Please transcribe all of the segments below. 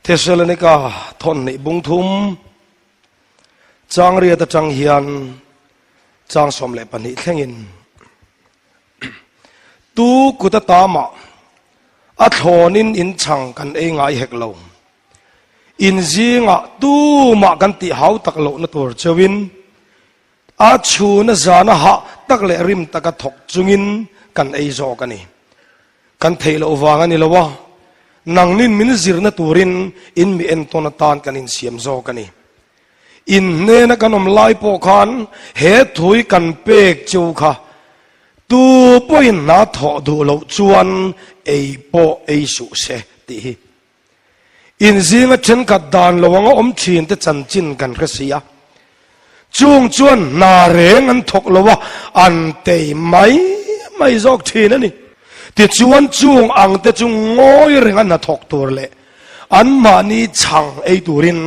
Thesalonika thawn hnih bung thum chang riat atang hian chang 12 thlengin tu kut atama a thlawnin in chhang kan ei ngai hek lo. In zingah tumah kan tih hau tak lohna tur cheuin a chhuna zana hah tak leh rim taka thawk chungin kan ei zawk a ni. Kan theih loh vang a ni lo a, nangnin min zirna turin in mi entawn atan kan insiam zawk a ni. In hnena kan awm lai pawh khan he thui kan pek cheu kha tu pawhin hna thawh duh loh chuan ei pawh ei suh se tih hi. In zinga thenkhat dan lo anga awm thin te chanchin kan hre si a, chung chuan hna reng an thawk lo a, an tei mai mai zawk thin a ni. Tichuan chung ang te chu ngawi renga hna thawk tur leh anmahni chhang ei turin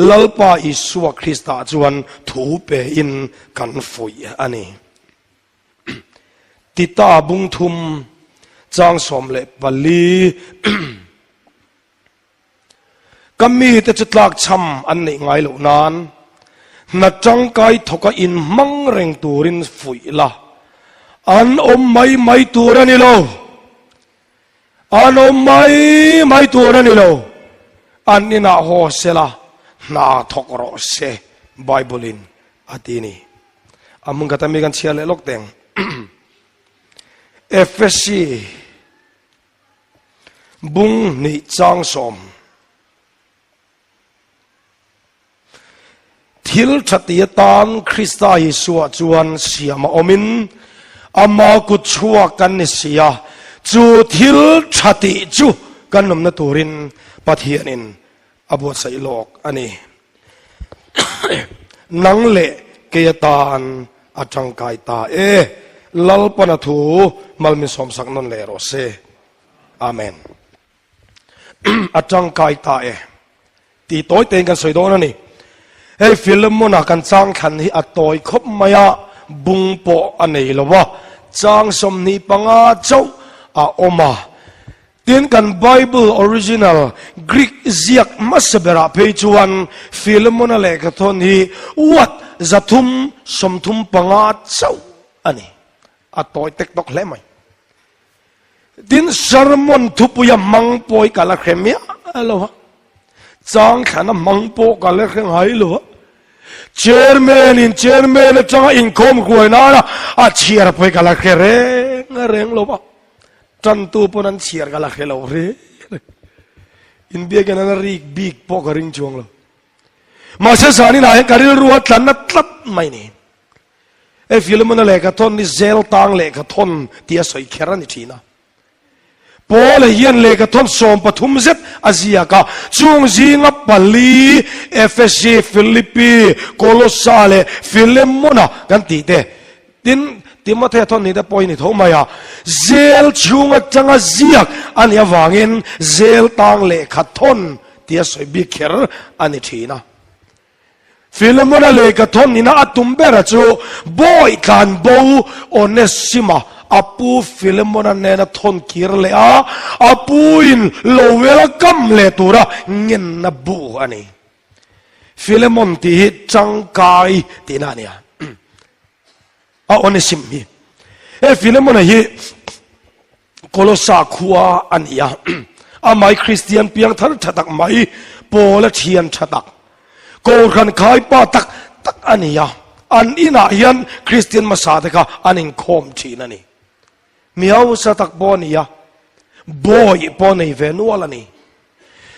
Lalpa Isua Krista chuan thu pe in kan fuih a ni. Tita bung thum chang 14 Ka mite chu tlak chham an neih ngai loh nan hna tangkai thawka in hmang reng turin fuih la, an awm mai mai tur a ni lo, an awm mai mai tur a ni lo, an inah haw sela hna thawk rawh se Bible in a ti ni. A hmun khat ami kan chhiar leh lawk teng. Efesi bung hnih chang sawm. Thil tha ti atan Krista Isua chuan siam a awmin ama kut chhuak kan ni si a, chu thil tha tih chu kan awmna turin Pathianin a buatsaih lawk a ni. Nang leh kei atan a tangkai ta e. Lalpana thu mal min sawmsak nawn leh rawh se. Amen. A tangkai ta e. Ti tawi tein kan sawi dawn a ni. Hei Philemon-a kan chang thlan hi a tawi khawp mai a, bung pawh a nei lo a, chang 25 chauh a awm a. Tin, kan Bible original Greek ziak hmasa berah phei chuan Philemon-a lehkha thawn hi wat 335 chauh a ni. A tawi tek tawk hle mai. Tin, sermon thupuia hmang pawh hi ka la hre miah lo a. Chang thlana hmang pawh ka la hre ngai lo a. Chairman in chairman atanga inkhawm hruai nana a chhiar pawh hi ka la hre reng reng lo a. Tantu pawn an chhiar ka la hre lo re re. Inbiakin an rik bik pawh ka ring chuang lo. Mahse zanin ah hian ka rilru a tlanna tlat mai ni. Hei Philemon-a lehkha thawn hi zel tang lehkha thawn tih a sawi kher a ni thin a. Paul-a hian lehkha thawn 13 zet a ziak a, chung zinga pali Efesi, Philippi, Kolossa leh Philemon-a kan tih te Tin, Timothea thawn ni te pawh hi ni tho mai a, zel chhung atanga ziak a nih avangin zel tang lehkha thawn tia sawi bik kher a ni thin a. Philemon-a lehkha thawn nina a tum bera chu bawi tlan bo Onesima a pu Philemon-a nena thawn kir leh a, a puin lo welcome leh tura ngenna bu a ni. Philemon tih hi tangkai tihna a ni a. A Onesim hi. He Philemon-a hi Kolossa khua a ni a. Amai Kristian piang thar tha tak mai, Paula thian tha tak, Kohhran khaipa tak tak a ni a. An inah hian Kristian hmasa te kha an inkhawm thin a ni. Mi hausa tak pawh a ni a, bawi pawh nei ve nual a ni.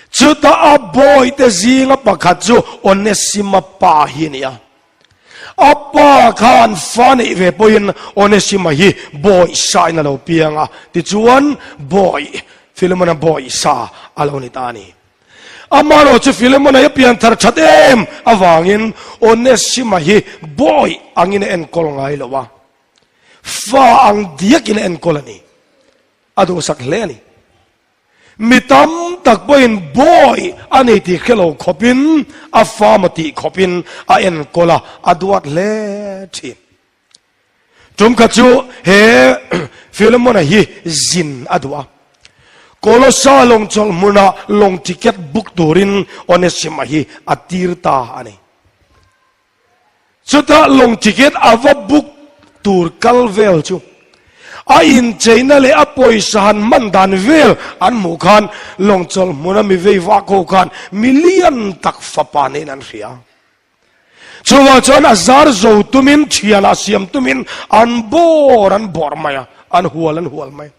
Chutah a bawite zinga pakhat chu Onesima pa hi a ni a. A pa khan fa neih ve pawhin Onesima hi bawi sain a lo piang a, tichuan bawi Philemon-a bawi sa a lo ni ta a ni. Amaherawh chu Philemon-a hi a pian thar that em avangin Onesima hi bawi angin a enkawl ngai lo a, fa ang diakin a enkawl a ni. A duhsak hle a ni. Mi tam tak pawhin bawi a nei tih hre lo khawpin a fama tih khawpin a enkawl a, a duat hle thin. Tum khat chu he Philemon-a hi zin a duh a. Kolosa lawng chawlh hmunah lawng ticket book turin Onesima hi a tir ta a ni. Chutah lawng ticket a va book tur kal vel chu a incheina leh a pawisa han hman dan vel an hmuh khan lawng chawlh hmuna mi vei vak ho khan million tak fapa niin an hria. Chuvang chuan a zar zo tumin thianah siam tumin an bawr an bawrh mai a, an hual an hual mai.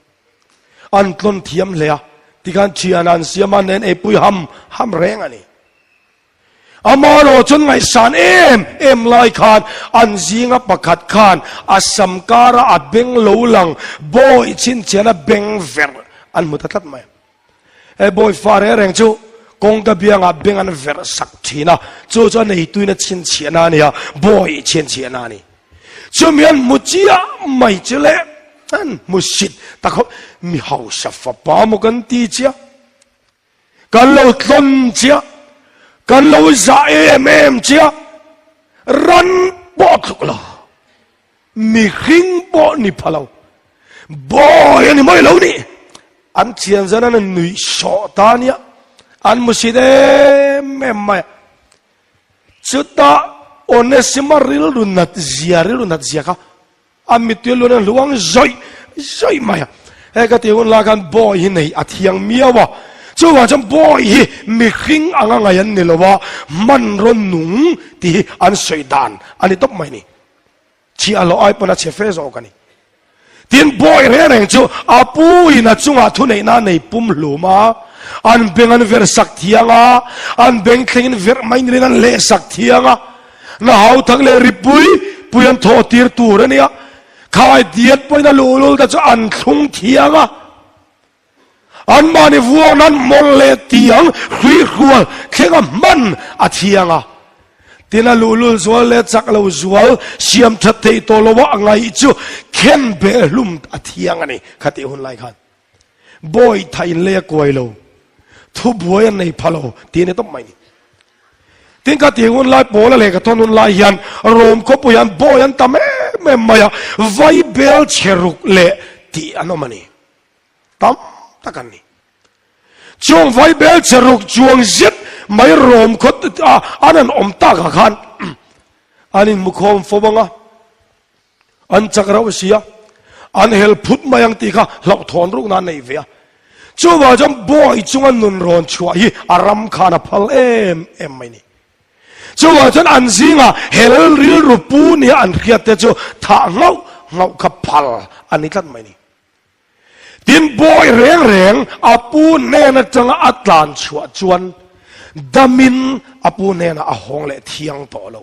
An tlawn thiam hle a, tikhan thianah an siam a, nen eipui ham ham reng a ni. Amaherawh chuan ngaihsan em em lai khan an zinga pakhat khan a sam kara a beng lo lang bawi chhinchhiahna beng verh an hmu ta tlat mai. He bawi fa reng reng chu kawngka biangah beng an verh sak thin a, chu chu a neituin a chhinchhiahna a ni a, bawi chhinchhiahna a ni. Chumi an hmu chiah mai chu le an hmu sit tak ho, mi hausa fapa maw kan ti chiah, kan lo tlawn chiah, kan lo zah em em chiah, ran pawh tluk lo. Mihring pawh ni pha lo. Bawi a ni mawi lo ni. An chian zan an nuih sawh ta nia. An musit em em mai a. Chutah Onesima rilru nat zia, rilru nat zia kha a mittui lun a hluang zawih zawih mai a. He ka tih hun lai khan bawi hi nei a thiang miau a. Chuvang chuan bawi hi mihring anga ngaih an ni lo a, hmanraw nung tih hi an sawi dan a ni tawp mai ni. Chhiah loh ai pawn a chhe fe zawk a ni. Tin, bawi reng reng chu a pu in a chungah thuneihna a nei pum hlum a, an beng an verh sak thiang a, an beng thleng in verh mai nilin an leh sak thiang a, na hauthak leh ripui pui an thawh tir tur a nia, khai diat pawhin a luhlul te chu an thlung thiang a. Anmahni vuak nan mawlh leh tiang hruihrual thlenga hman a thiang a. Tin a luhlul zual leh chak lo zual siam that theih tawh lo a ngaih chu khen beh hlum a thiang a ni. Khatih hun lai khan bawi tha in lei a kuai lo, thubuai a nei pha lo tih a ni tawp mai ni. Tin ka tih hun lai Paula leh ka thawn hun lai hian Rom khawpui an bawi an tam em em mai a, vaibel chhe ruk leh tih an awm a ni. Tam tak an ni. Chung vaibel che ruk chuang zet mai rawm khawt a an han awm tak ah khan an inmukhawm fo ang a, an chak reuh si a, an hel phut mai ang tih kha hlauhthawn rukna an nei ve a. Chuvang chuan bawi chunga nun rawn chhuah hi a ram khan a phal em em mai ni. Chuvang chuan an zingah hel rilru pu nia an hriat te chu thah nghauh nghauh kha phal a ni tlat mai ni. Tin, bawi reng reng a pu hnen atanga a tlan chhuah chuan damin a pu hnenah a hawng leh thiang tawh lo.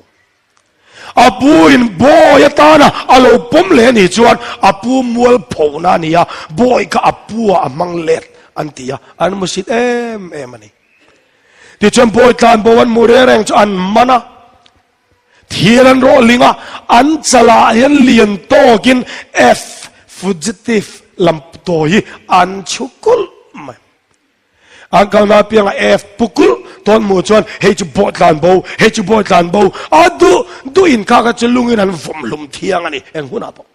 A pu in bawi atana a lo pawm leh anih chuan a pu mual phona a ni a, bawi kha a pu ah a hmang let an ti a, an musit em em a ni. Tichuan bawi tlan bo an hmuh reng reng chu an man a. Thir an rawh ling a, an chalah hian lian tawkin F, fugitive, lam tawi hi an chhu kulh mai. An kalna apiangah F pu kulh tawn hmuh chuan hei chu bawh tlan bo, hei chu bawi tlan bo, a duh duh inkha kha chu lungin an vawm hlum thiang a ni eng hunah pawh.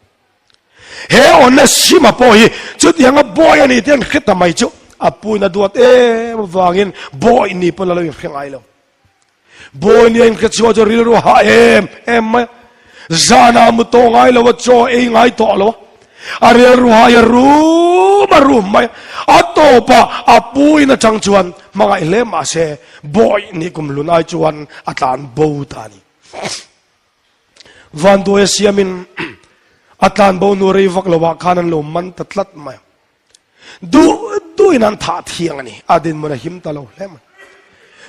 He Onesima pawh hi chutianga bawi a ni tih an hre ta mai chu a puin a duat em avangin bawi ni pawn a lo inhre ngai lo. Bawi nia in hre chhuah chu rilru hah em em mai a. Zanah mu tawh ngai lo a, chaw ei ngai tawh lo a. A rilru hah hi a rum a rum mai a. A tawpah a pu in atang chuan hmangaih hle mah se bawi nih kum hlun ai chuan a tlan bo ta a ni. Vanduai a siamin a tlan bo nu rei vak lovah khan an lo man ta tlat mai a. Duh duhin an thah thiang a ni. A dinhmun a him ta lo hle mai.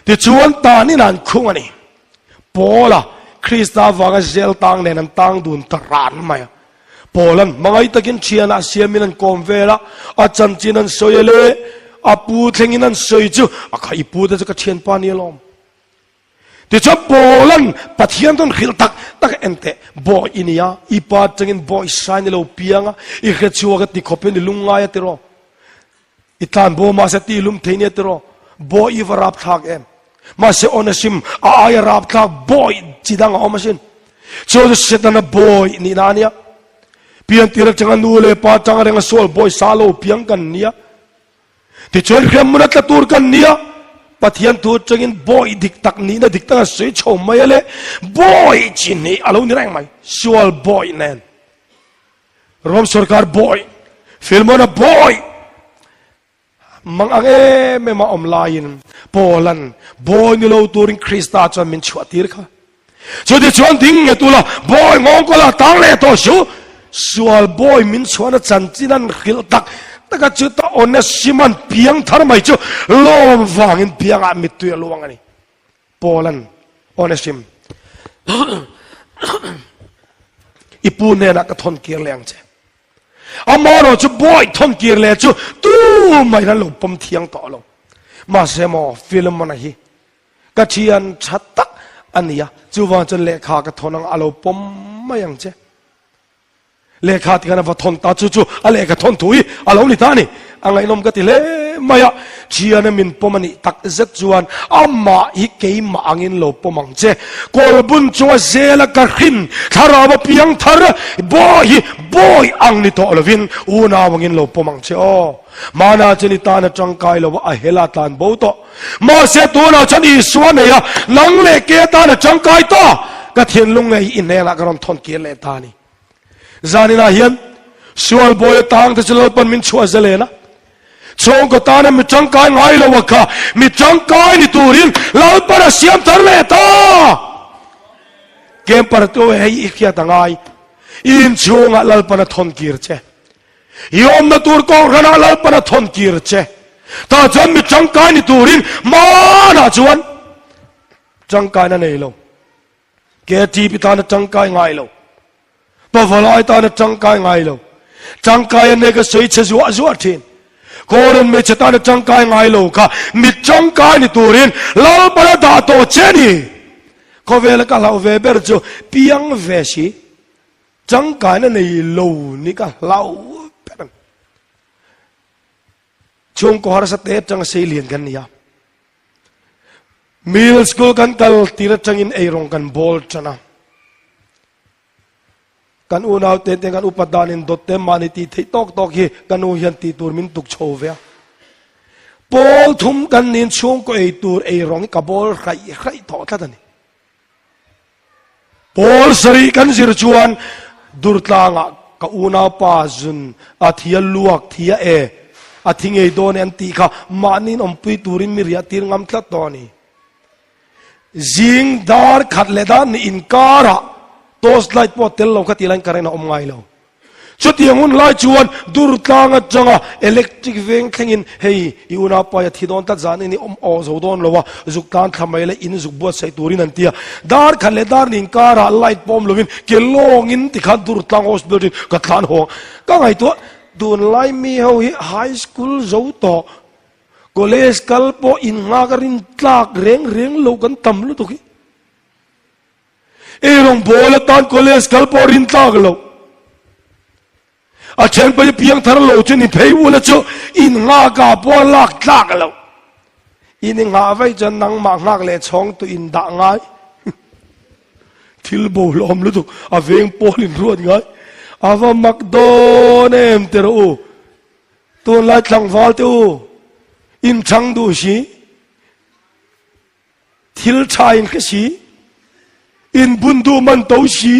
Tichuan tanin an khung a ni. Paula Krista avanga zel tang nen an tang dun ta ran mai a. Paula'n hmangaih takin thianah siamin an kawm vel a, a chanchin an sawi a le, a pu thlengin an sawi chu, a kha i pu te chu ka thianpa ni alawm. Tichuan Paula'n Pathian rawn hrilh tak tak a en teh, Bawi i nia, i pa atangin bawi sain i lo piang a, i hre chhuak a ti khawpin i lungngai a tiraw? I tlan bo mahse ti lum thei nia tiraw? Bawi i va rapthlak em? Mahse Onesim a aia rapthlak bawi chi dang a awm asin. Chu chu Setana bawi nihna a nia. Piantir atanga nu leh pa atanga renga sual bawi sa lo piang kan nia. Tichuan hremhmun a tla tur kan nia, Pathian thu atangin bawi dik tak nihna dik tak a sawi chho mai a le, bawi chi hnih a lo ni reng mai, sual bawi nen, Rom sorkar bawi, Filmona bawi, mang ang em em a awm laiin Paulan bawi ni lo turin Krista chuan min chhuah tir kha. Chutichuan ding nge tula bawi nghawng kawla tang leh tawh su, sual bawi min chhuahna chanchin an hrilh tak tak a, chuta Onesiman piang thar mai chu lawm vangin biangah mittui a luang a ni. Paulan Onesim i pu hnenah ka thawn kir leh ang che. Amaherawh chu bawi thawn kir leh chu tumah in an lo pawm thiang tawh lo. Mahse maw Philemon-a hi Ka thian tha tak a ni a, chuvang chuan lehkha ka thawn ang a lo pawm mai ang che. Lehkha ti khan a va thawn ta, chu chu a lehkha thawn thu hi a lo ni ta a ni. A ngaihnawm ka ti hle mai a, thiana min pawm a nih tak zet chuan amah hi keimah angin lo pawm ang che. Kawlbun chunga zela ka hrin thlarau a piang thar bawi hi bawi ang ni tawh lovin unau angin lo pawm ang che aw. Hmana chuan i tan a tangkai lo a, a hel a tlan bo tawh. Mahse tunah chuan Isua nei a, nang leh ke atan a tangkai ta. Ka thinlung ngei i hnenah ka rawn thawn kir leh ta a ni. Zaninah hian sual bawi atang te chu Lalpan min chhuah zalen a, chhungkaw tana mi tangkai ngai lo a kha mi tangkai ni turin Lalpan a siam thar leh ta. Camper tu hei i hriat a ngai, i inchhungah Lalpan a thawn kir che. I awmna tur kawnghrana Lalpan a thawn kir che. Tah chuan mi tangkai ni turin hmanah chuan tangkaina nei lo. KTP tana tangkai ngai lo. Pavalai tana tangkai ngai lo. Tangkai an nei ka sawi che zuah zuah thin. Kawran hmeichhe tana tangkai ngai lo kha mi tangkai ni turin Lalpan a dah tawh che ni. Khawvela ka hlauh ve ber chu piang ve si. Tangkaina nei lo ni ka hlau ber ang. Chhungkaw harsa te atanga sei lian kan ni a. Middle school kan kal tir atangin eirawng kan bawl tan a. Kan unau te te kan upat danin dawt te mahni tih theih tawk tawk hi ka nu hian tih tur min tuk chho ve a. Pawl thum kan nin chhungkaw ei tur eirawng hi ka bawl hraih hraih tawh tlat a ni. Pawl sarih kan zir chuan Durtlangah ka unaupa zun a thi a luak thi a e, a thi ngei dawn e an tih kha mahniin awmpui turin mi riah tir ngam tlat tawh a ni. Zing dar khat leh dar ni inkarah torch light pawh tel lo kha tih laiin current a awm ngai lo. Chutiang hun lai chuan Durtlang atanga electric veng thlengin hei i unaupa hi a thi dawn tlat zan in i awm awh zo dawn lo a, zuk tan thla mai leh in zuk buatsaih turin an ti a. Dar khat leh dar nin karah light pawm lovin ke lawngin tikhan Durtlang hospital ṭin ka tlan hawng. Ka ngaihtuah tunlai mi ho hi high school zo tawh, college kal pawh innghak a rin tlak reng reng lo kan tam lutuk hi. Ei rawngbawl atan college kal pawh rin tlak lo. A then pawh hi piang thar lo chu ni phei ula chu in nghak ah pawh a lak tlak lo. In i nghah vaih chuan nangmah nghak leh chhawng tu in dah ngai. Thil bo hlawm lutuk a veng pawl in ruat ngai. A va mak dawn em ti rawh u. Tunlai tlangval te u in chang duh si. Thil tha in hre si, in bun duh man to si,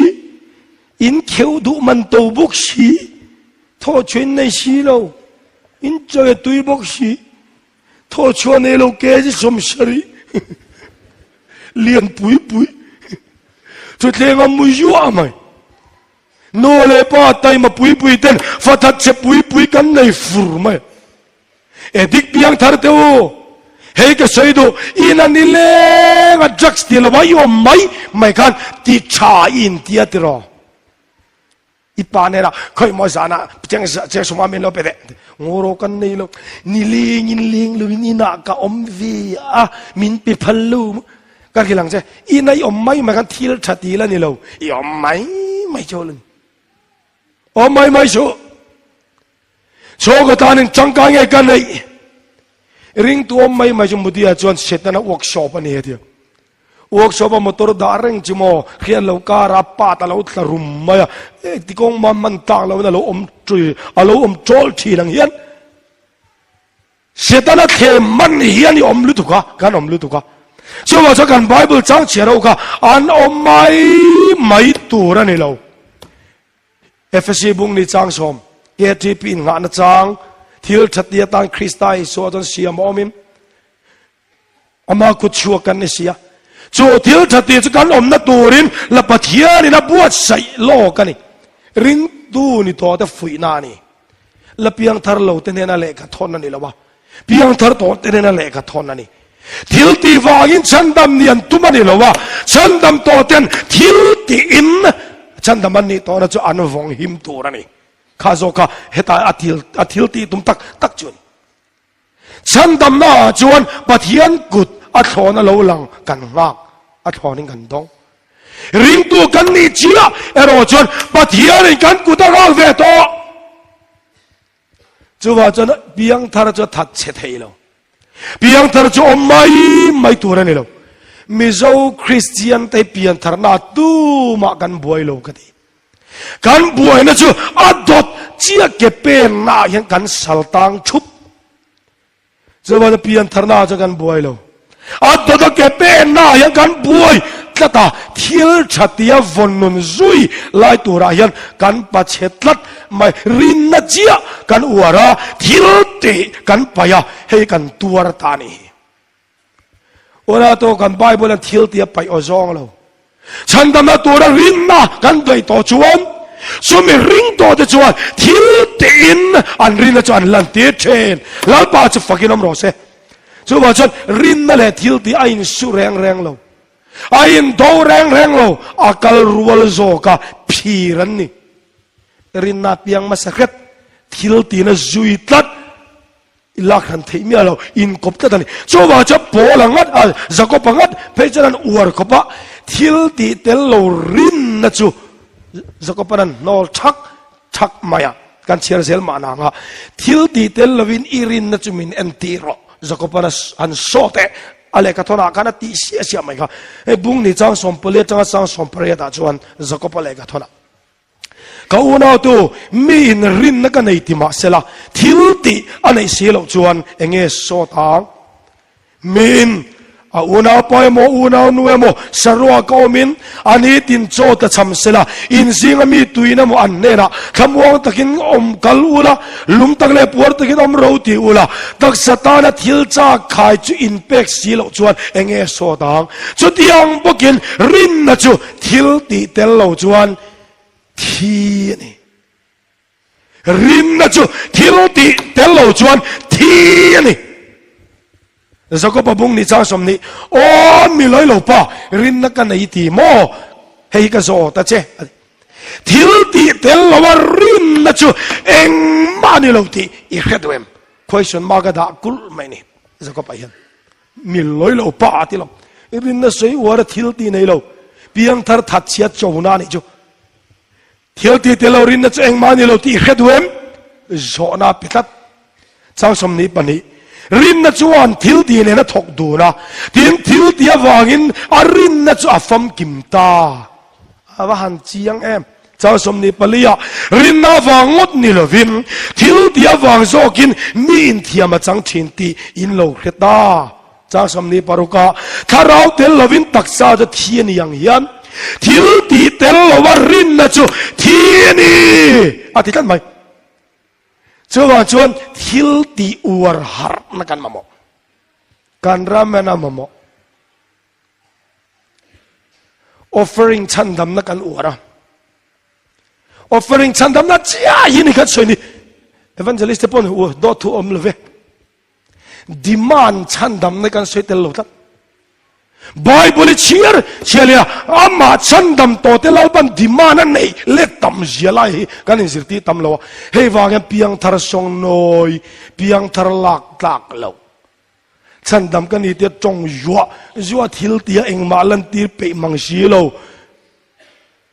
in kheuh duh man to bawk si, thawhchuah in nei si lo, in chaw e tui bawk si, thawhchuah nei lo kg 70 lian pui pui, thutthleng a mui zuah mai. Nu leh pa taima pui pui ten fathat che pui pui kan nei fur mai. E dik piang thar teh u, hei ka sawi duh, in a ni leng a drugs ti lo a i awm mai mai khan ti tha i in tia tiraw? I pa hnenah khawi maw zanah cheng cheng suma min lo pe teh, ngaw kan nei lo, ni leng in leng lo in inah ka awm ve a, min pe phal lo ka ri lang che, in a i awm mai mai khan thil tha ti la ni lo, i awm mai mai chu lo ni. Awm mai mai suh. Chhawka tanin changkai nge ka neih? Ringtu awm mai mai chu Mudia chuan Setana workshop a ni a ti. Workshop a motor dah reng chu maw hriat lo kara part a lo tla rum mai a, ti kawng man man tak loin a lo awm ṭui, a lo awm ṭawl ṭhin ang hian. Setana thlem man hian i awm lutuk a, kan awm lutuk a. Chuvang chuan kan Bible chang chhiar ho kha an awm mai mai tur a ni lo. Efesi bung ni chang sawm, KTP innghahna chang, thil tha ti atan Krista Isua chuan siam a awmin, Ama kut chhuak kan ni si a. Chu thil tha ti chu kan awmna turin la Pathianin a buatsaih lawk a ni. Ringtu ni tawh te fuihna a ni. La piangthar lo te hnena lehkha thawn a ni lo a, piangthar tawh te hnena lehkha thawn a ni. Thil tih vangin chhandam nih an tum a ni lo a, chhandam tawh ten thil tiin chhandam an nih tawhna chu an vawng him tur a ni. Kha zawk kha heta a thil a thil tih tum tak tak chu a ni. Chhandamna ah chuan Pathian kut a thlawn a lo lang kan nghak, a thlawnin kan dawng. Ringtu kan nih chiah erawh chuan Pathianin kan kut a nghak ve tawh. Chuvang chuan piangthar chu a that chhe thei lo. Piangthar chu awm mai mai tur a ni lo. Mizo Kristian te piantharna tumah kan buai lo ka ti. Kan buaina chu a dawt chiah ke penna ah hian kan sal tang thup. Chuan piantharna ah chuan kan buai lo. A dawt a ke penna ah hian kan buai tlat a, thil tha tia vawn nun zui lai turah hian kan pachhe tlat mai. Rinna chiah kan uar a, thil tih kan paih a, hei kan tuar ta a nih hi. Ula to kan Bible an thil tia paih aw zawng lo. Chhandamna tura rinna kan daih tawh chuan chumi ring tawh te chuan thil tiin an rinna chu an lan tir thin. Lalpa chu fakin awm rawh se. Chuvang chuan rinna leh thil tih a insu reng reng lo. A indo reng reng lo. A kal rual zawk a phir an ni. Rinna piang hmasa hret thil tina zui tlat. I lak hran theih miah lo, inkawp tlat a ni. Chuvang chuan Paul a ngat a, Jakob a ngat phei chuan an uar khawp a, thil tih tel lo rinna chu Jakob-a'n an hnawl thak thak mai a, kan chhiar zel mahna ang a, thil tih tel lovin i rinna chu min entir rawh, Jakob-a'n a han sawt e, a lehkha thawnah khan a tih siah siah mai kha. Hei bung ni chang sawmpali atanga chang sawmpariatah chuan Jakob-a lehkha thawnah. Ka unautu, mi in rinna ka nei ti mah sela, thil tih a neih si loh chuan eng nge sawt ang? Mi in a unaupa emaw unaunu emaw saruak a awmin a nitin chaw tla cham sela, in zinga mi tuin emaw an hnenah thlamuang takin awm kal ula, lum tak leh puar takin awm ro ti ula, taksa tana thil chak khai chu in pek si loh chuan eng nge sawt ang? Chutiang bawkin rinna chu Thil tih tel lo chuan thi a ni. Rinna chu thil tih tel lo chuan thi a ni. Jakoba bung ni chang 20, Aw mi lawi lo pa, rinna ka nei ti maw? Hei hi ka zawh ta che. Thil tih tel lo a rinna chu engmah a ni lo tih i hre duh em? Question mark a dah kulh mai ni Jakoba hian. Mi lawi lo pa a ti lo. I rinna sawi uar a thil ti nei lo. Piangthar that chhiat chona a nih chu. Thil ti tel lo rinna chu engmah ni lo tih i hre duh em? Zawhna a pe tlat. Chang 22. Rinna chuan thil ti nen a thawk dun a, tin thil ti avangin a rinna chu a famkim ta. A va han chiang em! Chang 24 ah rinna avang ngawt ni lovin thil tih avang zawkin mi inthiam a chang thin tih in lo hre ta. Chang 26 ah thlarau tel lovin taksa chu thi a ni ang hian thil tih tel lova rinna chu thi a ni a ti tlat mai. Chuvang chuan thil tih uar harhna kan mamawh. Kan ram hian a mamawh. Offering chhandamna kan uar a. Offering chhandamna chiah hi ni khat sawi ni. Evangelist te pawn u dawt thu awm love. Demand chhandamna kan sawi tel lo tlat. Bible i chhiar chhiar leh a amah chhandam tawh te Lalpan demand a neih let tam zia lai hi kan inzirtir tam lo a. Hei vang hian piangthar sawngnawi, piangthar lak tlak loh. Chhandam ka ni tia tawng zuah zuah thil tia engmah lantir peih mang si lo.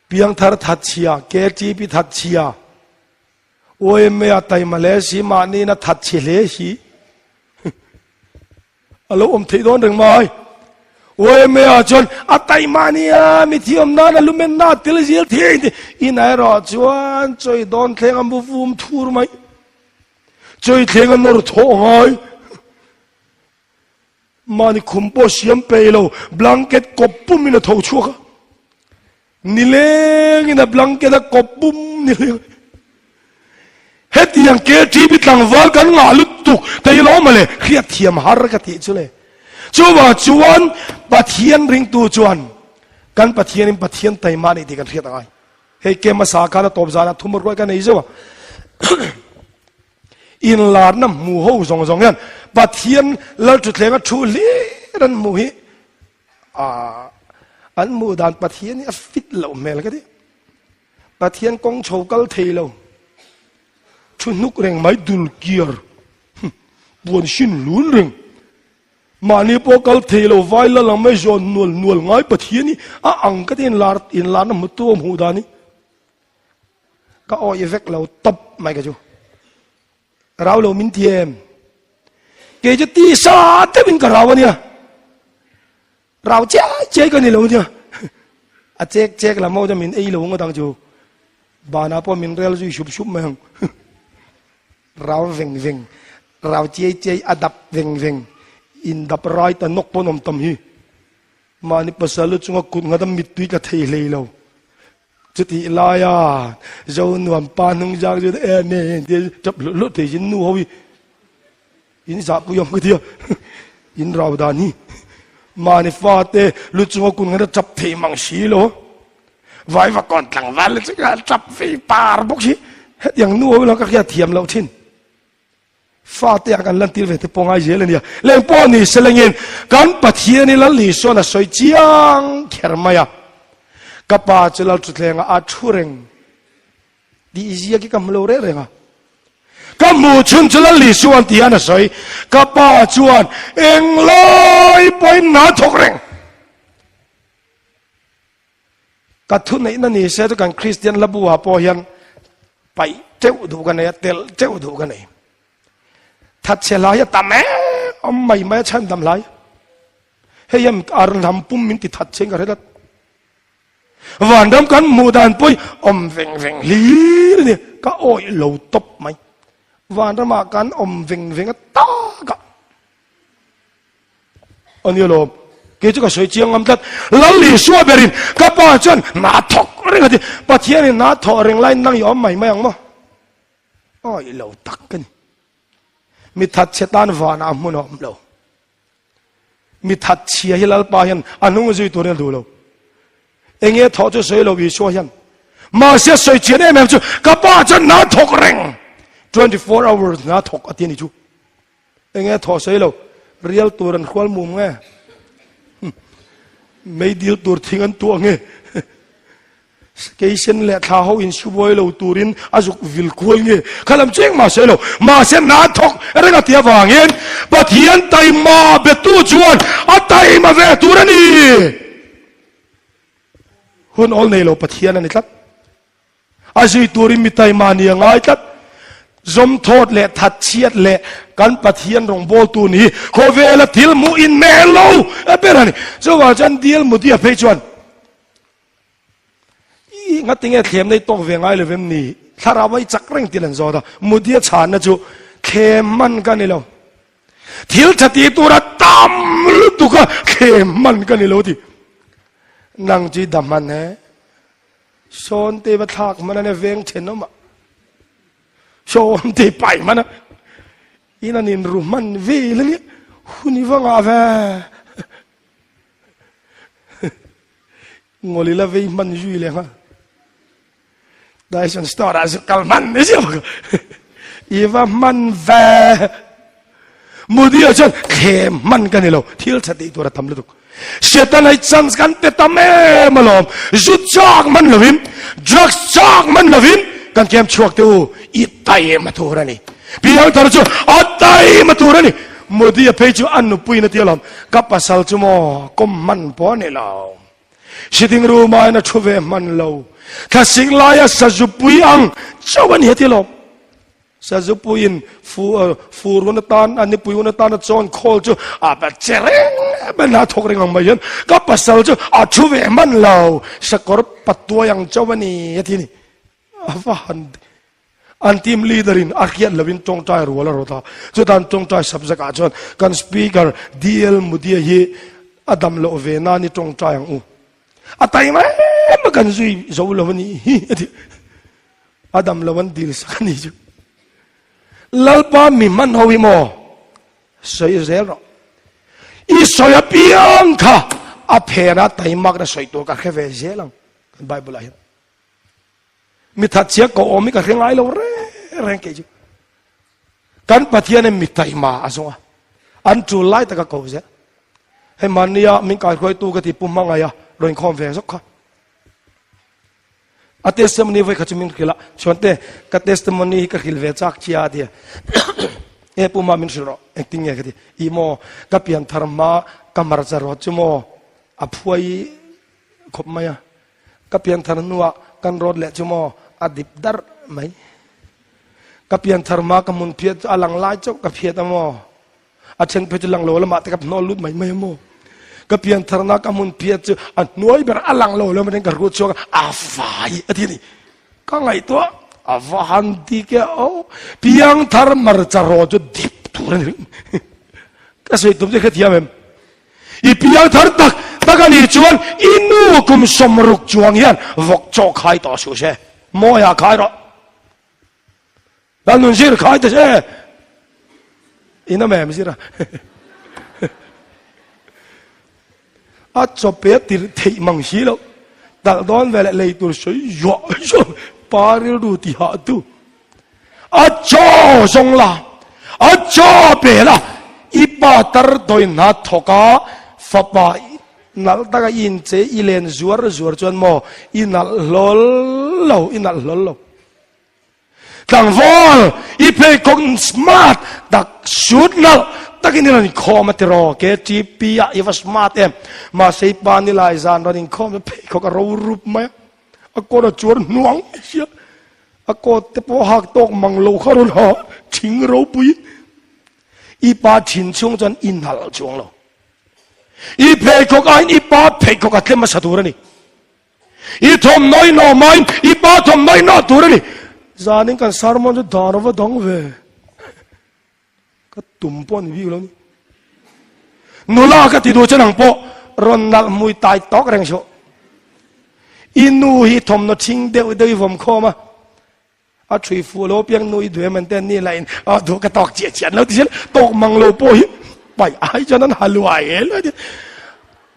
Piangthar thatchhia, KTP thatchhia, YMA a taima hle si, mahniin a thatchhe hle si. A lo awm theih dawn reng mai. YMA ah chuan a taima nia, mi thiam nan a lumen na tel zel thei ti. Inah erawh chuan chawi dawn thleng a mu vum thur mai. Chawi thleng a nawr thawh ngai. Mahni khum pawh siam peih lo, blanket kawp pumin a tho chhuak a. Nilengin a blanket a kawp pum nileng. Hetiang KTP tlangval kan ngah lutuk thei lo mawle, hriat thiam har ka tih chu le. Chuvang chuan Pathian ringtu chuan kan Pathianin Pathian taima a nih tih kan hriat a ngai. Hei ke hmasa khan a tawp zanah thum ruai ka nei zeuh a. Inlarna hmu ho zawng zawng hian Pathian Lalthuthleng a thu hlir an hmuh hi an hmuh dan Pathian hi a fit loh hmel ka ti. Pathian kawng chho kal thei lo. Thu hnuk reng mai dul kiar puan hrin lun reng. Mahni pawh kal thei lo vai la lang mai zawn nual nual ngai Pathian hi a ang ka ti inlar inlarna hmutu a hmuh dan hi. Ka awih vek lo tawp mai ka chu. Rau lo min ti em? Kei chu tisa deuhin ka rau ania. Rau chiai chiai ka ni lo ania. A chek chek lam ho chu min ei lo ngawt ang chu. Banah pawh min rel zui sup sup mai ang. Rau veng veng, rau chiai chiai a dap veng veng, in dap rai ta nawk pawn awm tam hi. Mahni pasal lu chunga kut nghat a mittui tla thei hlei lo. Chutih laia zo nuam pa hnung zak chu em em tia tap hlut hlut thei sin nu ho hi in zahpui awm ka tia in rau dan hi mahni fate lu chunga kut nghat a tap thei mang si lo vai va kawn tlangval le chu tap vei par bawk si hetiang nu ho la ka hriat thiam loh thin. Fate ah kan lantir ve te pawh ngai zel a nia. Leng pawh ni se lengin kan Pathian hi Lal Isuan a sawi chiang kher mai a. Ka pa chu Lal Thutthlengah a thu reng tih ziak hi ka hmu lo reng reng a. Ka hmuh chhun chu Lal Isuan ti hian a sawi. Ka pa chuan englai pawhin hna thawk reng. Ka thuneihna ni se chu kan Kristian hla bu ah pawh hian paih teuh duh ka nei a, telh teuh duh ka nei. Thatchhe hlai a tam em awm mai mai a chhan dam hlai. Hei hian ar hnam pum min ti that cheng ka hre tlat. Vanram kan hmuh dan pawh hi awm veng veng hlir a ni. Ka awih lo tawp mai. Vanramah kan awm veng veng a tak a. A ni alawm, kei chu ka sawi chiang ngam tlat. Lal Isua berin ka pa chuan hna thawk reng a ti. Pathianin hna thawh reng laiin nang i awm mai mai ang maw? Awi lo tak ka ni. Mi thatchhe tan vanah hmun a awm lo. Mi thatchhia hi Lalpa hian a hnung zui turin a duh lo. Enge thawh chu sawi lo Isua hian. Mahse sawi chian em em chu ka pa chuan hna thawk reng. 24 hours hna thawk a ti a ni chu. Enge thaw sawi lo, rial tur an hrual mum nge? Meidil tur thing an tuah nge? Keisen leh thla ho in subuai lo turin a zuk vil kual nge? Kha lam cheng mah sawi lo, mahse hna thawk reng a ti avangin Pathian taima betu chuan a taima ve tur a ni. Hun awl nei lo Pathian a ni tlat. A zui turin mi taima ni a ngai tlat. Zawmthawt leh thatchhiat leh kan Pathian rawngbawltu ni khawvela thil hmuh inmeh lo a ber a ni. Chuvang chuan Dil Mudia phei chuan i ngatinge thlem nei tawk ve ngai lovem ni? Thlarau a i chak reng til an zawt a. Mudia chhanna chu thlem hman ka ni lo. Thil tha ti tura tam lutuk a thlem hman ka ni lo ti. Nang chu i da hman he. Sawn te va thlak hman a nia veng thenawm ah sawn te pai hman a in an in ru hman vel a nia hun i va ngah ve ngawli la vei hman zui leh nghal Dyson store ah kal hman ni chiah bawk i va hman ve Modi ah chuan thlem hman ka ni lo thil tha tih tur a tam lutuk Satan ai chance kan pe tam em alawm zu chak man lovin drugs chak man lovin kan kem chhuak te u i taima tur a ni piangthar chu a taima tur a ni Modi a phei chu a nupui na ti alawm ka pasal chu maw kawm hman pawh a ni lo sitting room ah in a thu ve hman lo thlasik laia sazupui ang chauh a ni a ti alawm Sazupuiin fur hun atan a nipui hun atan a chawn khawl chu a va che reng em em a thawk reng ang mai hian ka pasal chu a thu ve hman lo sakawr patuai ang chauh a ni a ti a ni. A va han. An team leader in a hriat loin tawngtai rual a rawt a, chutan tawngtai subject ah chuan kan speaker DL Mudia hi a dam loh ve nan i tawngtai ang u. A taima em a kan zui zo lo a nih hi a ti. A dam lo an dil sak a nih chu. Lalpa mi hman ho hi maw sawi zel rawh. I sawi apiang kha a phena taimak na sawi tur ka hre ve zel ang kan Bible ah hian. Mi thatchhia ko awm hi ka hre ngai lo reng reng kei chu. Kan Pathian in mi taima a zawng a, an tul lai taka ko zel. Hei mahnia min kaihruaitu ka ti pu hmangaih a rawn inkhawm ve zawk kha. A testimony voi kha chu min hrilh a, chuan te ka testimony hi ka hrilh ve chak chia a ti a. E pu ma min hrilh rawh, engtin nge ka ti. I maw ka pian thar hma ka hmarcha rawt chu maw a phuai khawp mai a. Ka pianthar hnuah kan rawt leh chu maw a dip darh mai. Ka pianthar hma ka hmun phiat chu a lang lai chauh ka phiat a maw. A then phei chu lang lo lamah te ka hnawl lut mai mai a maw. Ka piantharna ka hmun phiat chu a hnuai ber a lang lo lamah ten ka rut chhuak a, a fai a ti a ni. Ka ngaihtuah a va han dik e aw. Piangthar hmarcha rawt chu dip tur a ni. Ka sawi tum che hrethiam em? I piang thar tak tak a nih chuan i nu kum 60 chuang hian vawk chaw khai tawh suh se. Mawiah khai rawh. Lalnun zir khai ta se. In a mem zir a. A chawpe tir theih mang si lo. Talh dawn veleh lei tur sawi zuah zuah pa rilru ti hah tu. A chaw zawng la, a chaw pe la, i pa tar dawi hna thawk a, fapa nalh taka i inche i len zuar zuar chuan maw i nalh hlawl lo, i nalh hlawl lo. Tlangval, i pheikhawk smart tak suit nalh takin i rawn inkhawm a tiraw, KTP ah i va smart em, mahse i pa nilai zan rawn inkhawm chu pheikhawk a ro rup mai a, a kawr a chuar hnuang mai sia. A coat te pawh hak tawk mang lo kha rawn ha thing ropui. I pa thin chhung chuan i nalh chuang lo. I pheikhawk aiin i pa pheikhawk a tlem hmasa tur a ni. I thawmhnaw i nawh hmain i pa thawmhnaw i nawh tur a ni. Zanin kan sermon chu dan a va dang ve. Ka tum pawh a ni bik lo ni. Nula ka ti duh che nang pawh rawn nalh hmui tai tawk reng suh. I nu hi thawmhnaw thing deuh deuh i vawm khawm a, a thui fuh lo piang nu i duh em an te ni lah in a duh ka tawk chiah chiah an lo ti zel tawk mang lo pawh hi paih ai chuan an ha luai el a ti.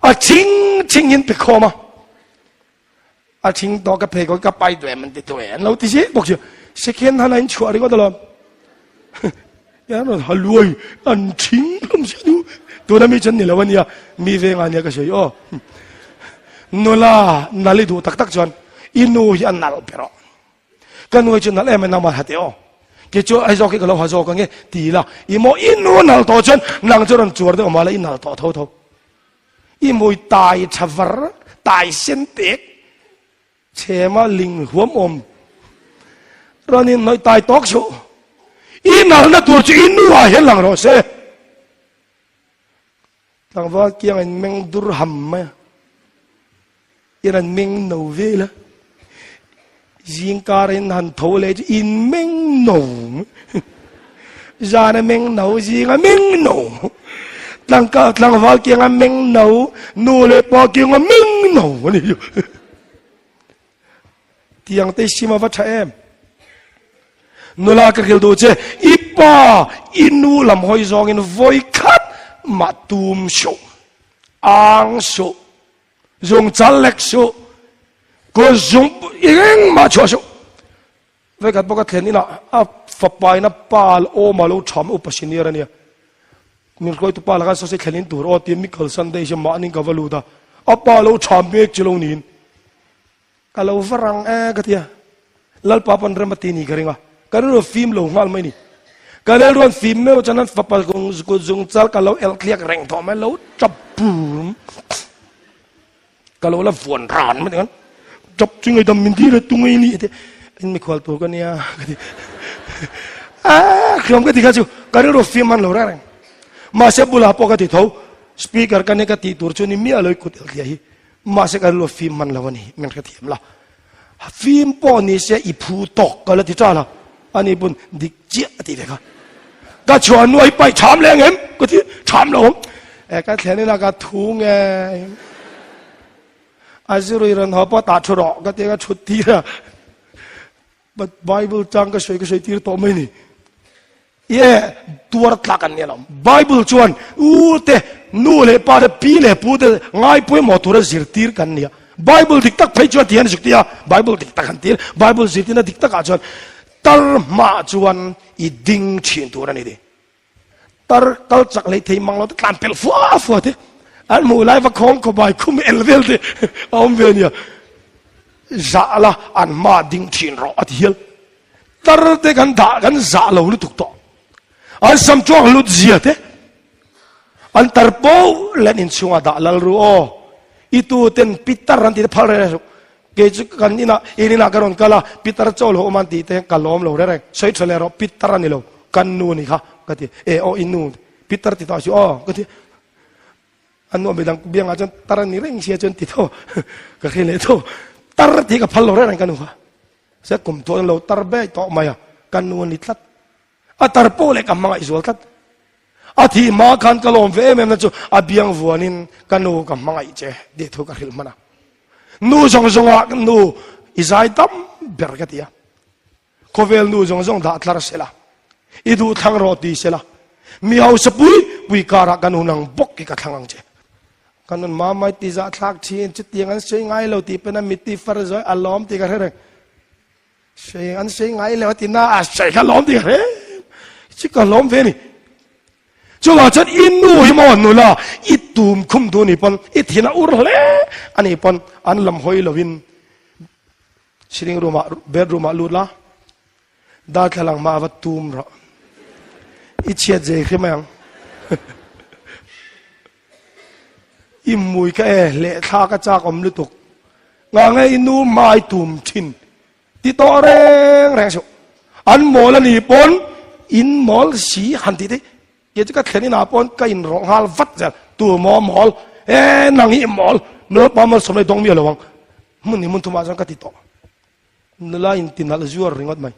A thing thing in pe khawm a. A thing tawh ka phei kawi ka pai duh em an ti duh e an lo ti zel bawk si. Second hand a in chhuah ringawt alawm. Yan rawn haluai an thing hlawm sia nu. Tuna mi chuan ni lo ania mi veng ania ka sawi aw. Nula nal i duh tak tak chuan i nu hi a nal ber aw. Ka nu hi chu nal em em nangmah ha teh aw. Kei chu ai zawk hi ka lo ha zawk ange ti la i maw i nu nal tawh chuan nang chu rawn chuar deuh mah la i nal tawh tho tho. I mui tai tha var, tai sen tek, chhema ling huam awm. Rawn in hnawih tai tawk suh. I nalna tur chu i nu ah hian lang rawh se. Tlangval kiang in meng dur ham mai a. I rawn meng no vel a. Zingkar in han tho leh chu in meng no. Zan a meng no, zing a meng no. Tlangka tlangval kiang a meng no, nu leh pa kiang a meng no a ni. Tiang te sim a va tha em. Nula ka hrilh duh che, i pa, i nu lam hawi zawngin vawi khat mah tum suh, ang suh. Zung chal lek suh, kut zung engmah chhuah suh. Vekhat bawk a thlen inah a fapa in a pa awm a lo tham upa senior a nia. Min hruaitu pa lakah saw se thlen in tur aw tia mi kalsan daih sia mahni ka va lut a. A pa lo tham mek chu lo niin. Ka lo va rang e ka ti a. Lalpa pawn rem a ti ni ka ring a. Ka rilru fim lo nghal mai ni. Ka rilru an fim meuh chuan an fapa kut zung chal ka lo elh thliak reng tawh mai lo tap bur. Ka lo la vuan ran mai tinghan tap chu ngaidam min dir e tu ngei ni te in mikhual tur ka nia ka ti. A hriam ka ti kha chu ka rilru fim man lo reng reng. Mahse bulah pawh ka ti tho speaker ka nia ka tih tur chu ni miah lo i kut elh thliah hi. Mahse ka rilru fim hman lo a ni, min hrethiam la. Fim pawh ni se i phu tawk ka la ti ṭal a. Ani pawn dik chiah a ti ve kha. Ka chhuah nuai paih tham leh ang em? Ka ti tham lo awm. E ka thlen ina ka thu nge. A zirui rawn haw pawh tah thu rawh ka ti ka thut tir a. But Bible chang ka sawi ka sawi tir tawh mai ni. Ye tuar tlak an ni alawm. Bible chuan u te nu leh pa te pi leh pu te ngai pawimawh tura zirtir kan ni a. Bible dik tak phei chuan ti hian zuk ti a. Bible dik tak an tir. Bible zirtirna dik takah chuan tar hmaah chuan i ding thin tur a ni ti. Tar kal chak leh thei mang lo te tlan pelh fua fua te an hmuh lai va khawng khawpai khum el vel te a awm ve ania. Zah la an hma ding thin rawh a ti hial. Tar te kan dah kan zah lo lutuk tawh. An sam chuang hlut zia te an tar po len inchhungah dah lal ru aw. I tu ten pitar an ti te phal reng reng suh. Kei chu kan inah in inah ka rawn kal a, pitar chaw lo awm an tih te ka lawm lo reng reng. Sawi tha leh rawh, pitar a ni lo, kan nu a ni kha ka ti. E aw i nu pitar ti tawh si aw ka ti. A nu midang biangah chuan tar a ni reng sia chuan ti tho ka hre leh tho. Tar tih ka phal lo reng reng ka nu kha. Se kum tuah lo tar ber tawh mai a, ka nu a ni tlat. A tar pawh leh ka hmangaih zual tlat. A thih hma khan ka lawm ve em em na chu a biang vuanin ka nu ka hmangaih che tih thu ka hrilh hman a. Nu zawng zawngah nu i zai tam ber ka ti a. Khawvel nu zawng zawng dah tlar sela, i duh thlang rawh ti sela, mi hausa pui pui karah ka nu nang bawk hi ka thlang ang che. Ka nun mamai ti zah thlak thin, chutiang an sawi ngai lo tih pawn a mit ti far zawi a lawm tih ka hre reng. Sei an sei ngai lo a ti na a sei kha lawm ti hre chi ka lawm ve ni chuvang chuan i nu hi maw nula i tum khum du ni pawn i thin a ur hle ani pawn an lam hawi lovin sitting room ah bedroom ah lut la darthlalang hma va tum rawh i chhiat zei hrim mai ang i mui ka e leh thla ka chak awm lutuk Nga nge i nu mai tum thin ti tawh reng reng suh. An mawl a nih pawn in mawl si han tih te kei chu ka thlen inah pawn ka in rawh nghal vat zel tu maw mawl e nang hi i mawl nula pa malsawm leh dawng mi a lo ang hmun hi hmun thumah chuan ka ti tawh nula in ti nalh zuar ringawt mai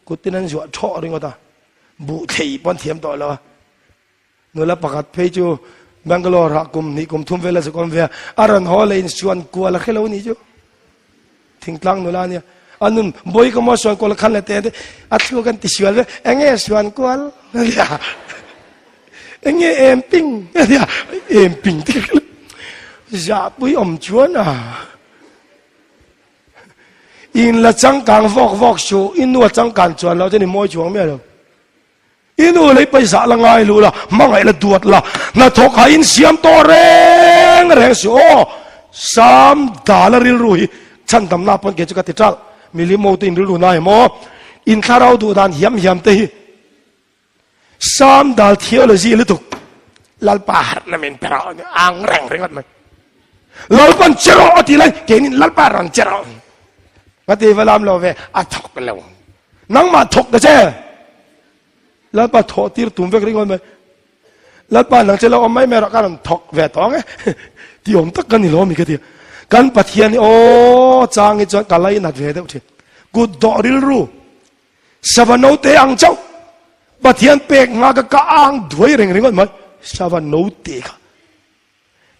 kutin an zuah thawh ringawt a buh thei pawn thiam tawh lo a. Nula pakhat phei chu Bangalore ah kum hnih kum thum vel a zuk awm ve a, a rawn haw leh in suan kual a hre lo nih chu. Thingtlang nula ania. A nun bawi ka maw suan kual a khan leh te te a thlu kan ti sual ve enge suan kual ania. Enge em ping ania em ping te ka hre lo. Zahpui awm chuan a. In la changkang vawk vawk suh, i nu a changkan chuan loh chuan i mawi chuang miah lo. I nu lei paisa la ngai luh la, hmangaih la duat la, hnathawk ha in siam tawh reng reng si aw. Sam dala rilru hi chhandamna pawn kei chu ka ti ṭalh. Milim ho te in rilru na em aw. In thlarau duh dan hiam hiam te hi Sam dal theology lutuk Lalpa harhna min pe rawh ang reng ringawt mai. Lalpan che rawh a ti lai keinin Lalpa rawn che rawh. Ka ti va lam lo ve a thawk lo. Nangmah thawk ta che. Lalpa thawh tir tum vek ringawt mai. Lalpa nang che lo awm mai mai rawh ka rawn thawk ve tawh ang e. Ti awm tak ka ni lo mi ka ti. Kan Pathian hi aw chang hi chuan ka lainat ve deuh thin. Kut dawh rilru sava note ang chauh Pathian pek nga ka ka ang duai reng ringawt mai. Sava note kha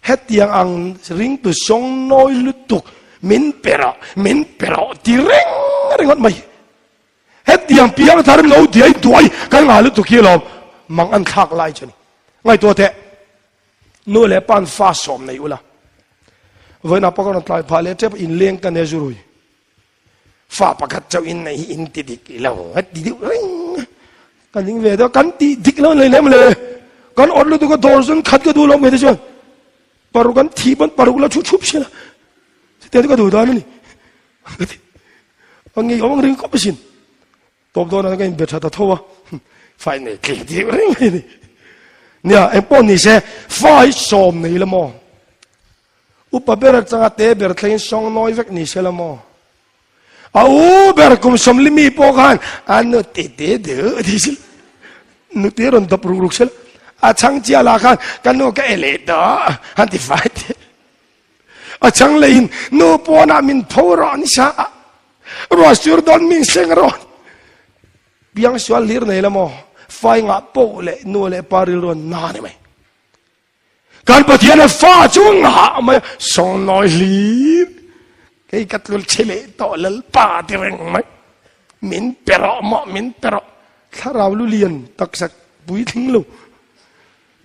Hetiang ang ringtu sawng nawi lutuk min pe rawh, min pe rawh ti reng ringawt mai. Hetiang piang thar lo diai duai kan ngah lutuk hi alawm mang an thlak lai chu a ni. Ngaihtuah teh, nu leh pa an fa sawm nei ula. Vawiinah pawh ka rawn tlai phah leh tep inleng ka nia zurui. Fa pakhat chauh in nei hi in ti dik lo a ti deuh reng ka ning ve deuh kan ti dik lo nei lem le kan awt lutuk a dawr zun khat ka duh lo mai te chuan paruk an thi pawn paruk la thu thup sela chutiang chu ka duh dan a ni ka ngei awm ang ring khawp asin Tawp dawn ah ka inbe tha ta tho a, fa i nei tling deuh reng mai a ni. Nia, engpawh ni se, fa hi sawm nei la maw? Upa ber atanga te ber thlengin sawng nawi vek ni se la maw? A u ber kum sawmli mi pawh khan a nu ti ti deuh ti se la, nute rawn dawp ruk ruk se la, a chhang chiah lah khan ka nu ka e leh tawh han ti fai teh. A chang leiin nu pawnah min pho rawh ni sa a, ruah sur dawn min seng rawh. Piang sual hlir nei la maw? Fai ngah poh leh nu leh pa rilru an na ni mai. Kan Pathian a fa chu ngah mai a, sawngnawi hlir. Kei ka tlul che leh tawh Lalpa ti reng mai. Min pe rawh maw, min pe rawh. Thlarau lu lian taksa puitling lo.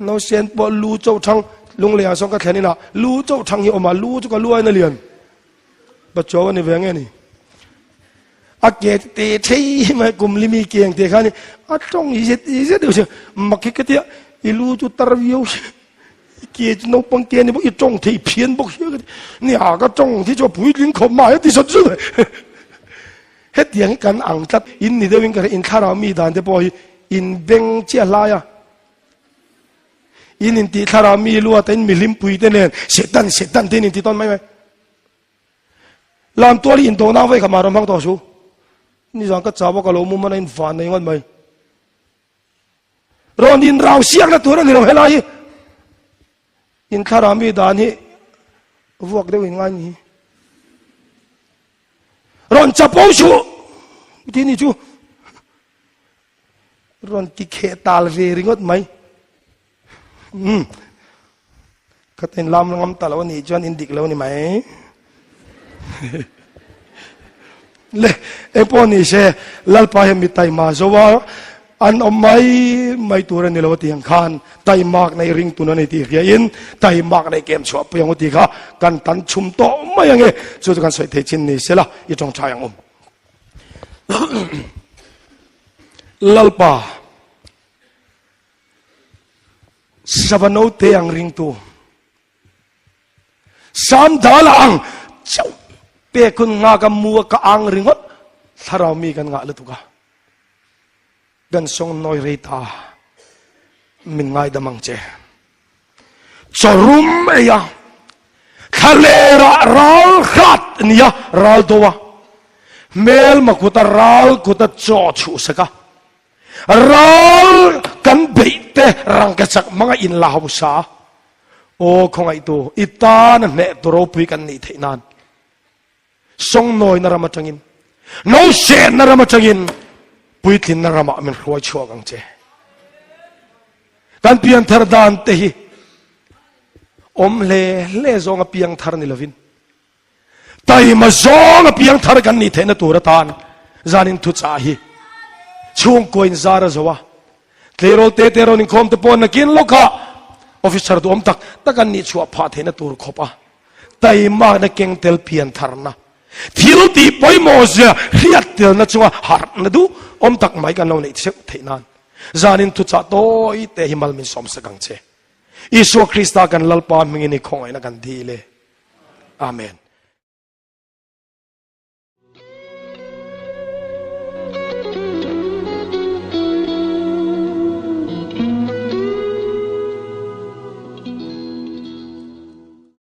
Nausen pawh lu chauh thang lunglei ah sawn ka thlen inah lu chauh thang hi awm a, lu chu ka lu aiin a lian. Pachuau a ni ve nge ni? A ke te thei mai kum li mi keng te khan a tawng i zet i zet deuh sia mak hi ka tia i lu chu tar viau sia i ke chu naupang te a ni bawk i tawng thei phian bawk sia ka ti ni a ka tawng thi chu a puitling khawp mai a ti sawt sawt mai hetiang hi kan ang tlat in ni deuhin ka hria in thlarau mi dan te pawh hi in beng chiah hlai a. In intih thlarau mi luat a in mihlimpui te nen Satan Satan te in inti tawn mai mai. Lam tual hi in tawh nang vei kha mah rawn hmang tawh su. Nizan ka chau a ka lo mu man a in van nei ngawt mai. Rawn in rau siak na tur a ni lo helai hi. In thlarau mi dan hi vuak deuh in ngai ni. Rawn chapo suh ti ni chu. Rawn ti kheh tal ve ringawt mai. Umm. Ka ten lam ngam ta lo anih chuan in dik lo ni mai. Le, engpawh ni se, Lalpa hian mi taima zo a, an awm mai mai tur a ni lo a tih ang khan taimak nei ring tun a ni tih hria in taimak nei kem chhuah pui ang u tih kha kan tan chhum tawh mai ange. Chu chu kan sawi thei chin ni sela i tawngtai ang um. Lalpa sava note ang ringtu sam dala ang chauh pek hun nga ka mu ka ang ringawt thlarau mi kan ngah lutuk a kan sawng nawi rei ta min ngaidam ang che. Chawrum ei a, thlalera ral hrat nia ral do a, hmelma kuta ral kuta chaw chhuhsak a, ral kan beih te rangkachak hmanga in la hausa a, aw khawngaihtu i tana hneh tu ropui kan nih theih nan Sawngnawi-na ram atangin, Nosenna ram atangin puitlinna ramah min hruai chhuak ang che. Kan pianthar dan te hi awm hle hle zawnga piangthar ni lovin taima zawnga piangthar kan nih theihna tur atan zanin thuchah hi chhungkuain zar a zo a. Tleirawl te te rawn inkhawm te pawh nakin lawkah officer duhawm tak tak an nih chhuah phah theihna tur khawp a. Taimakna keng tel pian tharna, thil tih pawimawh zia hriat telna chunga harhna duh awm tak mai kan lo neih theuh theih nan zanin thuchah tawi te hi mal min sawmsak ang che. Isua Krista kan Lalpa hmingin i khawngaihna kan dil e. Amen.